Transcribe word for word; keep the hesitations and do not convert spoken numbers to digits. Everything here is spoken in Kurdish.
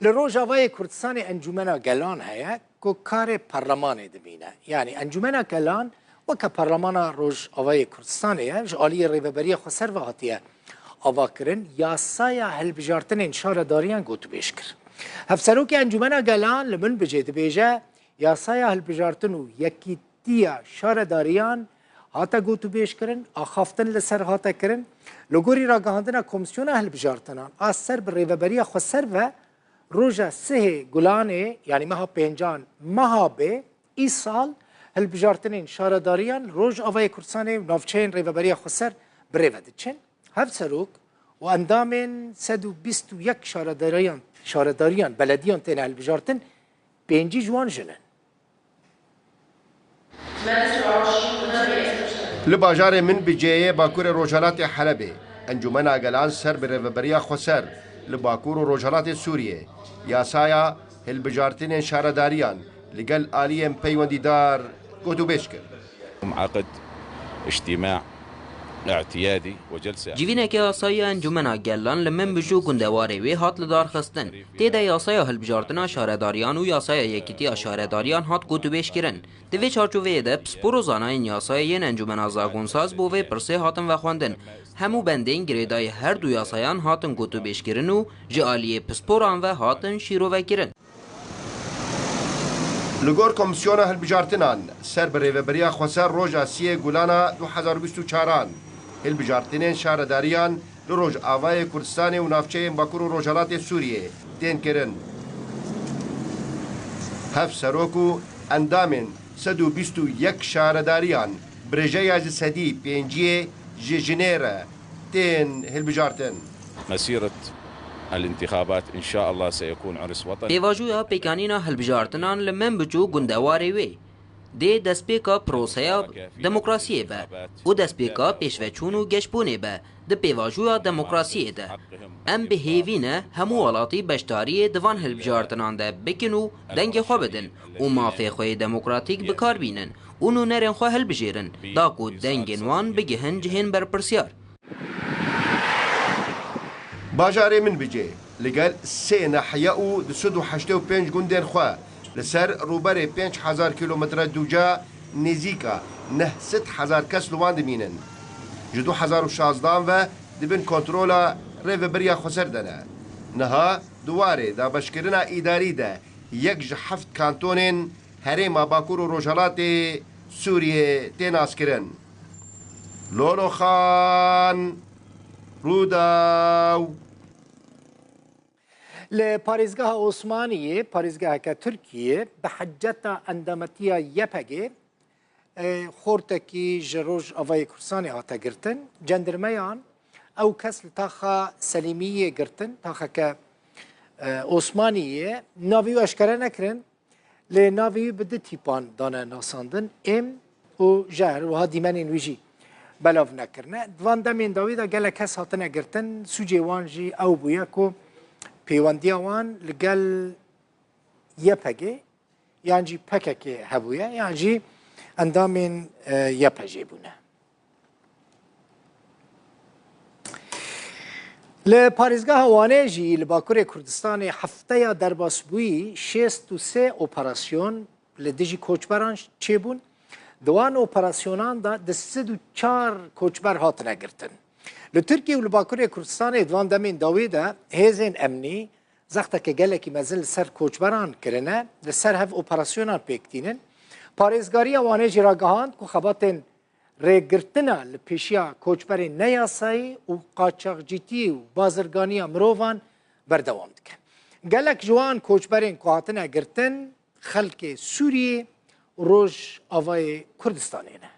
Li Rojavayê Kurdistanê Encûmena Gelan heye ku karê parlemanê dimîne. Yanî Encûmena Gelan weke parlemana Rojavayê Kurdistanê ye, ji aliyê Rêveberiya Xweser ve hatiye avakirin, yasaya hilbijartinên şaredariyan gotûbêj kir. Hevserokê Encûmena Gelan li Minbicê dibêje, yasaya hilbijartin û yekîtiya şaredariyan hate gotûbêjkirin, axaftin li ser hate kirin. Li gorî ragihandina Komîsyona Hilbijartinan a ser bi Rêveberiya Xweser ve roja sihê Gulanê, yanî meha pêncan meha bê, îsal hilbijartinên şaredariyan li Rojavayê Kurdistanê û navçeyên Rêveberiya Xweser bi rê ve diçin. Hevserok û endamên sed û bîst û yek şaredariyan, şaredariyan belediyan têne hilbijartin, pêncî ji wan jin in. Li bajarê Minbicê yê Bakurê Rojhelatê Helebê, Encûmena Gelan ser bi Rêveberiya Xweser li Bakur û Rojhelatê Sûriyê yasaya hilbijartinên şaredariyan li gel aliyên peywendîdar gotûbêj kir. عقد اجتماع اعتيادي وجلسة Civîneke yasayî ya Encûmena Gelan li Minbic û gundewarê wê hat lidarxistin. Tê de yasaya hilbijartina şaredariyan û yasaya yekîtiya şaredariyan hat gotûbêjkirin. Di vê çarçoveyê de pispor û zanayên yasayê yên Encûmena Zagonsaz bo vê pirsê hatin vexwendin. Hemû bendên girêdayî her du yasayan hatin gotûbêjkirin û ji aliyê pisporan ve hatin şîrovekirin. Li gor Komîsyona Hilbijartinan ser bi Rêveberiya Xweser roja siyê Gulana du hezar û bîst û çaran, hilbijartinên şaredariyan li Rojavayê Kurdistanê û navçeyên Bakur û Rojhelatê Sûriyê tên kirin. Hevserok û endamên sed û bîst û yek şaredariyan, bi rêjeya ji sedî pênciyê ji jinê re tên hilbijartin. مسيرة الانتخابات إن شاء الله سيكون عرس وطني. Pêvajoya pêkanîna hilbijartinan li Minbic û gundewarê wê dê destpêka proseya demokrasiyê be û destpêka pêşveçûn û geşbûnê be di pêvajoya demokrasiyê de. Em bi hêvî ne hemû welatî beşdariyê di van hilbijartinan de bikin û dengê xwe bidin û mafê xwe yê demokratîk bi kar bînin û nûnerên xwe hilbijêrin, da ku dengên wan bigihin cihên berpirsiyar. Bajarê Minbicê li gel sê nehiye û du sed û heştê û pênc gundên xwe li ser rûberê pênc hezar kîlometre dûca nêzîka neh sed hezar kes li wan dimînin. Ji du hezar û şazdan ve di bin kontrola Rêveberiya Xweser de ne. Niha di warê dabeşkirina îdarî de yek ji heft kantonên Herêma Bakur û Rojhelatê Sûriyê tê naskirin. Lolo Xan, Rûdaw. Li parêzgeha Osmaniyê, parêzgeheke Tirkiyê, bi heceta endametiya Y P G, e, xortekî ji Rojavayê Kurdistanê hate girtin. Cendirmeyan ew kes li taxa Selîmiyê girtin, taxeke, e, Osmaniyê, navê wî eşkere nekirin. Lê navê wî bi du tîpan dane nasandin, êm û jehr, wiha dîmenên wî jî belav nekirine. Di van demên dawî de gelek kes hatine girtin, sûcê wan jî ew bûye ku pêwendiya wan li gel Y P G yan jî P K K hebûye, yan jî endamên, e, Y P G bûne. Li parêzgeha Wanê jî li Bakurê Kurdistanê hefteya derbasbûyî şêst û sê operasyon li dijî koçberan çêbûn. Di wan operasyonan de du sed û çar koçber hatine girtin. Li Tirkiye û li Bakurê Kurdistanê di van demên dawî de hêzên emnî zexteke gelekî mezin li ser koçberan kirine, li ser hev operasyonan pêk tînin. Parêzgariya Wanê jî ragihand ku xebatên rêgirtina li pêşiya koçberên neyasayî û qaçaxcîtî û bazirganiya mirovan berdewam dike. Gelek ji wan koçberên ku hatine girtin, xelkê Sûriyê û Rojavayê Kurdistanê ne.